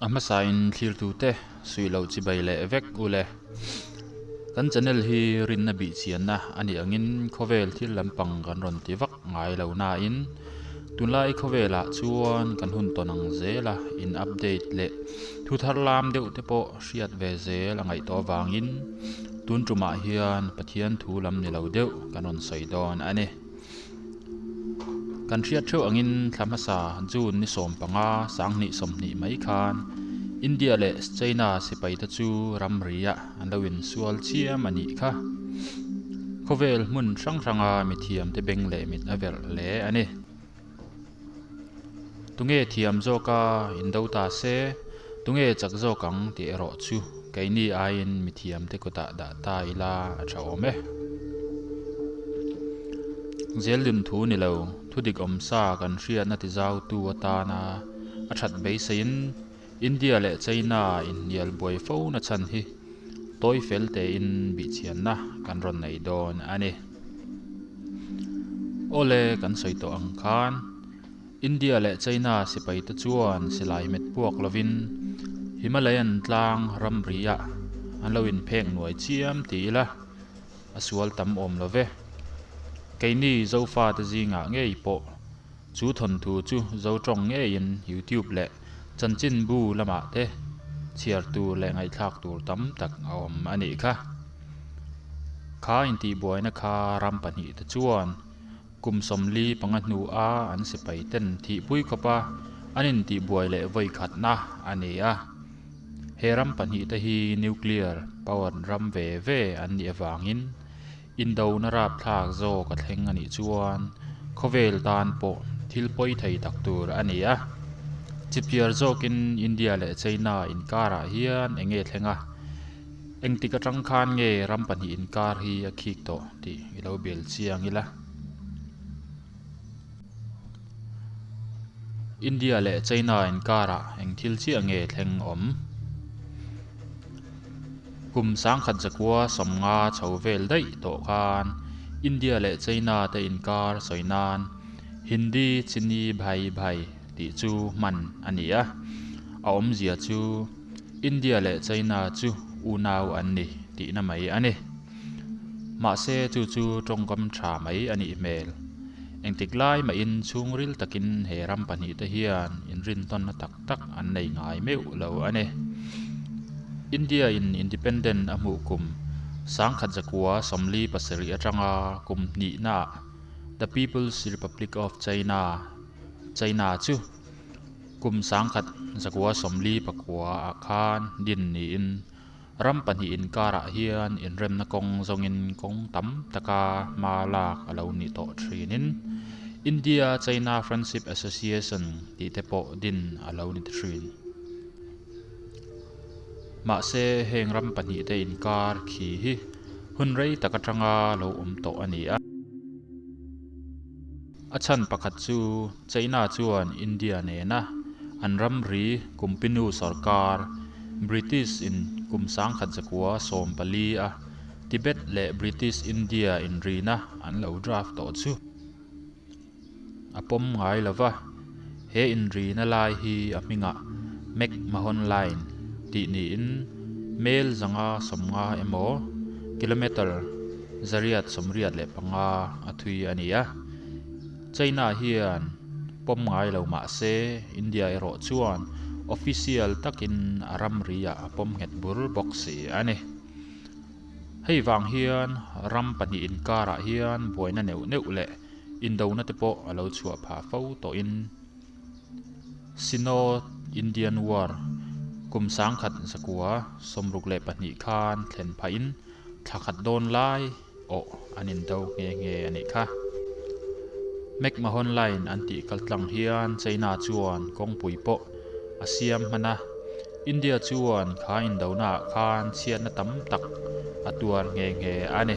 A hmasain thlirtute suih loh chibai leh vek u le. Kan channel hi rinna bih chianna a nih angin khawvel thil lampang kan rawn ti vak ngai lo nain tunlai khawvelah chuan kan hun tawn ang zela in update leh thu thar lam deuh te pawh hriat ve zel a ngaih tawh avangin tun tumah hian Pathian thu lam ni lo deuh kan rawn sawi dawn a ni. Kan hriat theuh angin thla hmasa June ni 15 2020 mai khan India leh China sipai te chu ramriah an lo insual chiam a nih kha. Khawvel hmun hrang hranga mithiam te beng leh mit a verh hle a ni. Tunge thiam zawka indo ta se, tunge chak zawk ang tih erawh chu keini aiin mithiam te kutah dah ta ila a tha awm e. Zeldin thu ni lo, thudik awmsa kan hriatna tizautu atana a that beiseiin India leh China inhnial buai fo na chhan hi tawi fel tein bihchianna kan rawn nei dawn a ni. Awle kan sawi tawh ang khan India leh China sipai te chuan silai met puak lovin Himalayan tlang ramriah an lo inphek nuai chiam ti ila a sual tam awm lo ve. Keini Zofate zingah ngei pawh Chu thawnthu chu zo tawng ngeiin YouTube leh chanchinbu lamah te chhiar tur leh ngaihthlak tur tam tak a awm a nih kha. Kha intihbuaina kha ram pahnihte chuan kum 45 hnu a an sipai ten thihpui khawpa an intihbuai leh vawi khatna a ni a. He ram pahnihte hi nuclear power ram ve ve an nih avangin Indona rapthlak zawk a thleng a nih chuan khawvel tan pawh thil pawi thei tak tur a ni a. Chipchiar zawkin India leh China inkarah hian eng nge thleng a, engtik atang khan nge ram pahnih inkar hi a khik tawh tih i lo bel chiang ila. India leh China inkarah eng thil chiah nge thleng awm? Kum 1950 chho vel daih tawh khan India leh China te inkar sawi nan Hindi Chini Bhai Bhai tih chu hman a ni a, a awmzia chu India leh China chu unau an ni tihna mai a ni. Mahse chu chu tawngkam tha mai a nih hmel. Engtik lai mahin chhungril takin he ram pahnih te hian inrintawnna tak tak an nei ngai meuh lo a ni. India in independent a hmuh kum 1947 atanga kum hnihnaah The People's Republic of China, China chu kum 1949 ah khan din niin Ram pahnih inkarah hian inremna kawng zawngin kawng tam taka hma lak a lo ni tawh thinin India-China Friendship Association tih te pawh din a lo ni thin. Mahse, heng ram pahnihte inkar khi hi hun rei tak atanga lo awm tawh a ni a. A chhan pakhat chu China chuan India nena an ramri kumpinu sorkar British in kum 1914 a Tibet leh British India inrina an lo draft tawh chu a pawm ngai lo va, he inrina lai hi a hmingah McMahon Line tih niin mel 150 emaw kilometre 885 a thui a ni a. China hian pawm ngai lo mah se India erawh chuan official takin a ramriah a pawm nghet bur bawk si a ni. Hei vang hian ram pahnih inkarah hian buaina neuh neuh leh indona te pawh a lo chhuah phah fo tawhin Sino-Indian War kum 1962 khan thlen phahin thla khat dawn lai awh an indo nghe nghe a nih kha. McMahon Line an tih kal tlang hian China chuan kawngpui pawh a siam hman a, India chuan kha indonaah khan chhiatna tam tak a tuar nghe nghe a ni.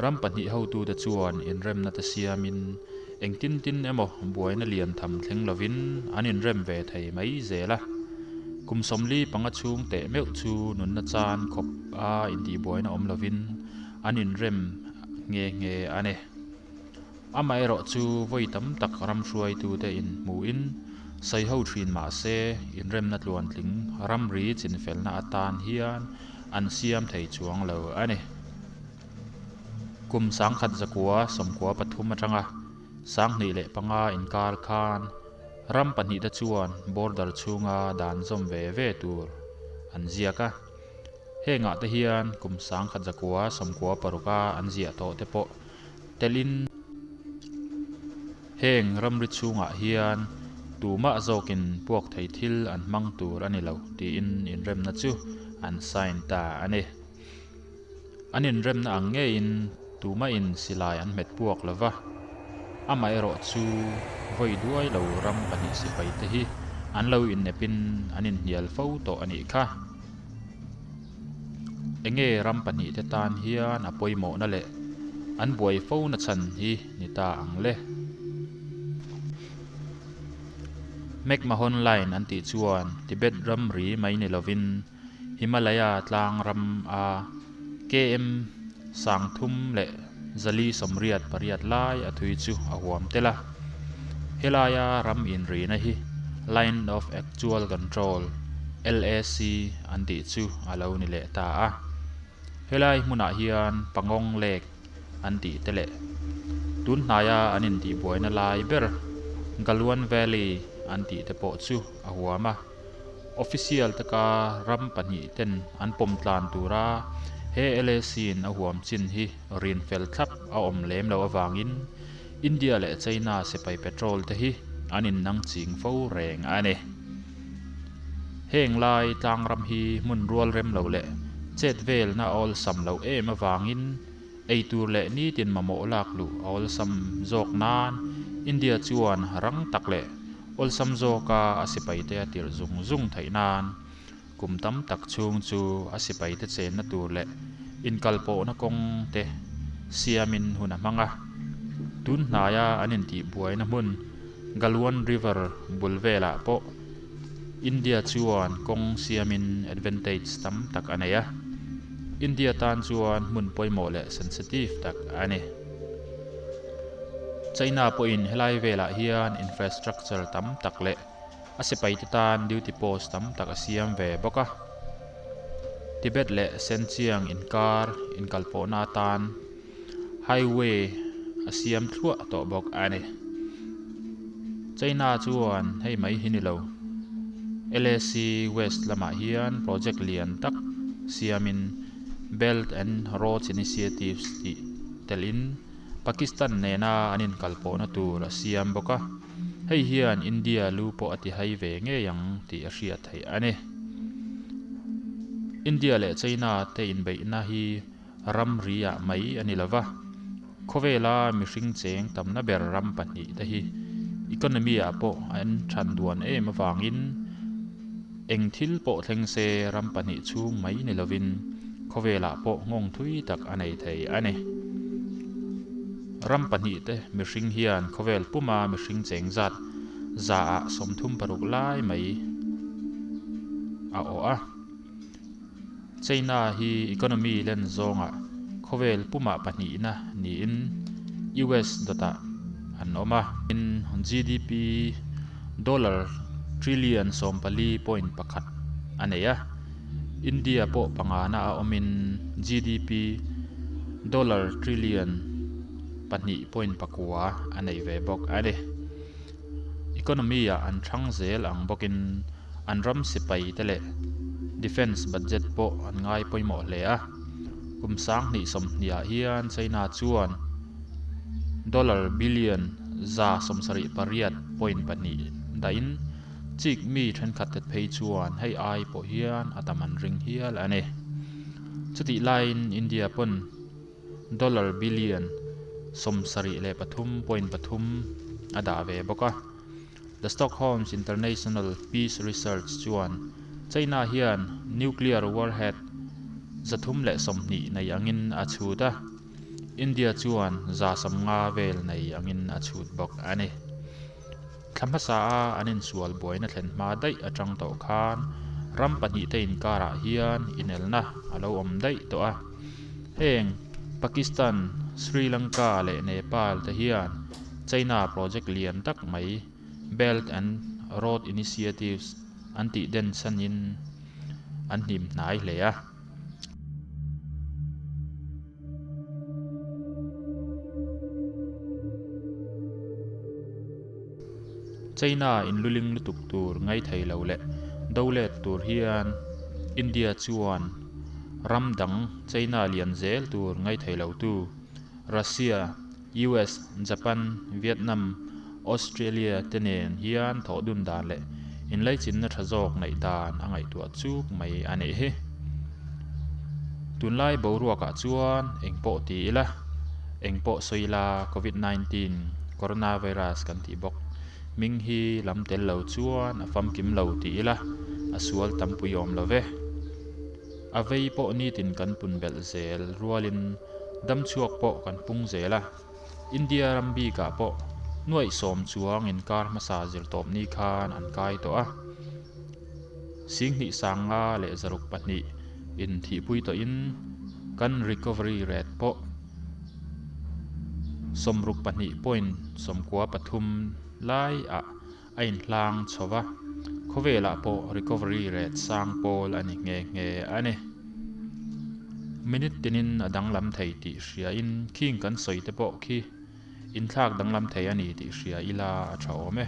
Ram pahnih hotute chuan inremna te siamin engtin tin emaw buaina lian tham thleng lovin an inrem ve thei mai zel a. Kum 45 chhung teh meuh chu nunna chan khawp a intihbuaina awm lovin an inrem nghe nghe a ni. Amaherawh chu vawi tam tak ram hruaitute inhmuhin Sawi ho thin mah se, inremna tluantling ramri chinfelna atan hian an siam thei chuang lo a ni. Kum 1993 atanga 2005 inkar khan ram pahnihte chuan border chhunga dan zawm ve ve tur an ziak a. Hengah te hian kum 1996 a an ziah tawh te pawh telin heng ramri chhungah hian tumah zawkin puak thei thil an hmang tur a ni lo tiin inremna chu an sign ta a ni. An inremna ang ngeiin tumahin silai an hmet puak lo va, amaherawh chu vawi duai lo ram pahnih sipaite hi an lo innepin an inhnial fo tawh a nih kha. Enge ram pahnihte tan hian a pawimawhna leh an buai fo na chhan hi ni ta ang le. McMahon Line an tih chuan Tibet ramri mai ni lovin Himalaya tlang ram a KM 3488 lai a thui chu a huam tel a. Helaia ram inrina hi Line of Actual Control, LAC, an tih chu a lo ni leh ta a. Helai hmunah hian Pangong Lake an tih te leh tun hnaia an intihbuaina lai ber Galwan Valley an tih te pawh chu a huam a. Official taka ram pahnih ten an pawm tlan tura he LAC in a huam chin hi rin fel thlap a awm lem loh avangin India leh China sipai patrol te hi an innang ching fo reng a ni. Heng lai tlangram hi hmun rual rem lo leh chet velna a awlsam loh em avangin Eitur leh nitin mamawh lak luh a awlsam zawk nan India chuan rang tak leh awlsam zawka a sipaite a tirh zung zung theih nan kum tam tak chhung chu a sipaite chenna tur leh inkalpawhna kawng te siamin hun a hmang a. Tun hnaia an intihbuaina hmun Galwan River bul velah pawh India chuan kawng siamin advantage tam tak a nei a, India tan chuan hmun pawimawh leh sensitive tak a ni. China pawhin helai velah hian infrastructure tam tak leh a sipaite tan duty post tam tak a siam ve bawk a. Tibet leh Xinjiang inkar inkalpawhna atan Highway a siam thluah tawh bawk a ni. China chuan hei mai hi ni lo. LAC West lamah hian project lian tak siamin Belt and Roads Initiatives tih telhin Pakistan nena an inkalpawhna tur a siam bawk a. Hei hian India lu pawh a tihai ve ngei ang tih a hriat theih a ni. India leh China te inbeihna hi Ramri-ah mai a ni lo va, khawvela mihring cheng tamna ber ram pahnih te hi economy-ah pawh an than duan em avangin eng thil pawh thleng se ram pahnih chhung mai ni lovin khawvelah pawh nghawng thui tak a nei thei a ni. Ram pahnih te mihring hian khawvel puma mihring cheng zat zaah 36 lai mai a awh a. China hi economy len zawngah khawvel pumah pahnihna niin US dawtah an awm a. GDP dollar trillion 14.1 a nei a, India pawh pangana a awmin GDP dollar trillion 2.9 a nei ve bawk a ni. Economy-ah an thang zel ang bawkin An ram sipai te leh defence budget pawh an ngai pawimawh hle a. Kum 2020 ah hian China chuan dollar billion 178.2 dahin chik mi thenkhat te phei chuan hei ai pawh hian a tam an ring hial a ni. Chutih laiin India pawn dollar billion 73.3 a dah ve bawk a. The Stockholm's International Peace Research chuan China hian nuclear warhead 320 nei angin a chhut a, India chuan 150 vel nei angin a chhut bawk a ni. Thla hmasa a an insual buaina thlen hma daih atang tawh khan ram pahnihte inkarah hian inelna a lo awm daih tawh a. Heng Pakistan, Sri Lanka leh Nepal te hian China project lian tak mai Belt and Road Initiatives an tih den chhanin an hnim hnai hle a. China inluling lutuk tur ngaithei lo leh do let tur hian India chuan ram dang China lian zel tur ngaithei lotu Russia, US, Japan, Vietnam, Australia te nen hian thawh dun dan leh inlaichinna tha zawk neih dan a ngaihtuah chuk mai a nih hi. Tunlai boruakah chuan eng pawh ti ila, eng pawh sawi ila Covid 19, Coronavirus kan tih bawk, hming hi lam tel lo chuan a famkim lo ti ila a sual tampui awm lo ve. A vei pawh nitin kan pun belh zel rualin damchhuak pawh kan pung zel a. India ram bikah pawh nuaih sawm chuang inkar hmasa zirtawp ni khan an kai tawh a. Singhnih sanga leh zaruk pahnih inthihpui tawhin kan recovery rate pawh sawmruk pahnih point sawmkua pathum laiah a inhlang chho va, khawvelah pawh recovery rate sang pawl a ni nghe nghe a ni. Minute tinin a danglam thei tih hriain khing kan sawi te pawh khi inthlak danglam thei a ni tih hria ila a tha awm e.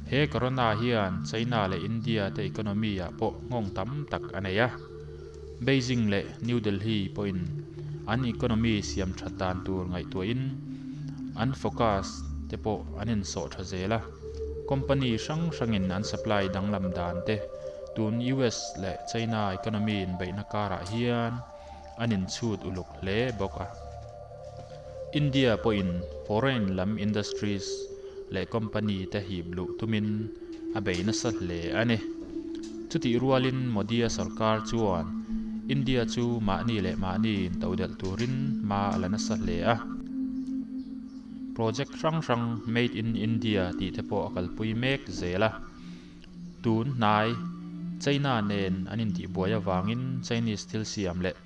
He corona hian China leh India te economy ah pawh nghawng tam tak a nei a. Beijing leh New Delhi pawhin an economy siam that dan tur ngaihtuahin an focus te pawh an insawh tha zel a. Company hrang hrangin an supply danglam dan te tun US leh China economy inbeihna karah hian an inchhut uluk hle bawk a. India pawhin foreign lam industries leh company te hip luh tumin a bei nasa hle a ni. Chutih rualin Modi-a sorkar chuan India chu mahni leh mahni intodelh turin hma a la nasa hle a. Project hrang hrang Made in India tih te pawh a kalpui mek zel a. Tun hnai China nen an intihbuai avangin Chinese thil siam leh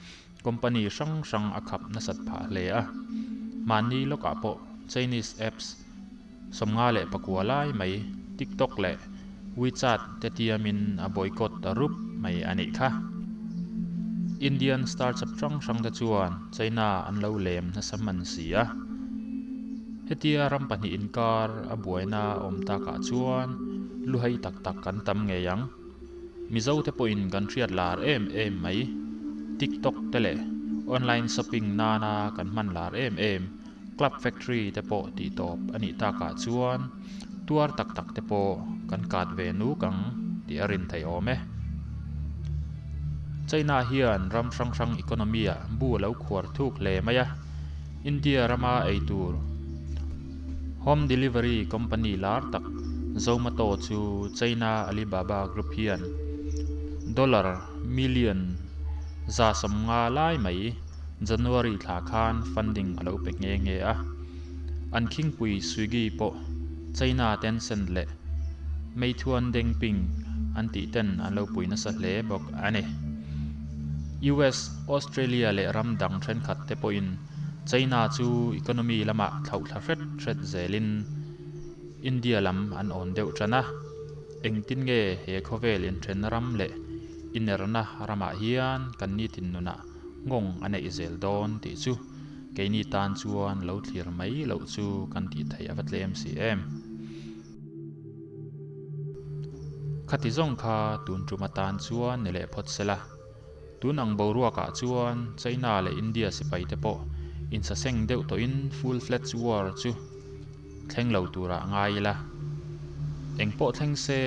Company hrang hrang a khap nasat phah hle a, mahni lawkah pawh Chinese apps 54 lai mai TikTok leh WeChat te tiamin a boycott ta rup mai a nih kha. Indian startup hrang hrang te chuan China an lo lem nasa hman si a. Hetia ram pahnih inkar a buaina awm takah chuan luhai tak tak kan tam ngei ang. Mizo te pawhin kan hriat lar em em mai. TikTok te leh online shopping nana kan hman lar em em Club Factory te pawh tih tawp a nih takah chuan tuar tak tak te pawh kan kat ve nuk ang tih a rin theih awm e. China hian ram hrang hrang economy ah bu a lo khuar thuk hle mai a, India rama ei tur Home delivery company lar tak Zomato chu China Alibaba Group hian dollar million 150 lai mai January thla khan funding a lo pe nghe nghe a. An khingpui Swiggy pawh China Tencent leh Meituan Dengping an tih ten an lo pui nasa hle bawk a ni. US, Australia leh ram dang thenkhat te pawhin China chu economy lamah thlauh thla hret hret zelin India lam an awn deuh tan a, engtin nge he khawvel inthenna ram leh inerna ramah hian kan nitin nunah nghawng a neih zel dawn tih chu keini tan chuan lo thlir mai loh chu kan tih theih a va tlem si em. Khati zawng kha tun tum atan chuan ni leh phawt sela. Tun ang boruakah chuan China leh India sipai te pawh insaseng deuh tawhin full fledged war chu thleng lo turah ngai ila. Eng pawh thleng se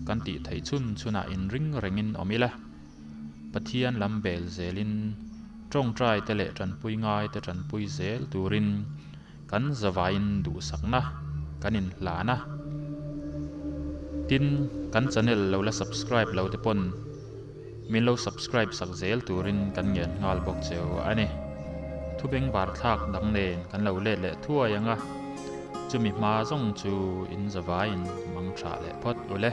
kan tih theih chhun chhunah inring rengin awm ila. Pathian lam bel zelin tawngtai te leh tanpui ngai te tanpui zel turin kan zavaiin duhsakna kan inhlan a. Tin, kan channel lo la subscribe lo te pawn min lo subscribe sak zel turin kan ngen nghal bawk cheu a ni. Thu bengvar thlak dang nen kan lo let leh thuai ang a, chumi hma zawng chu in zavaiin mang tha leh phawt ule.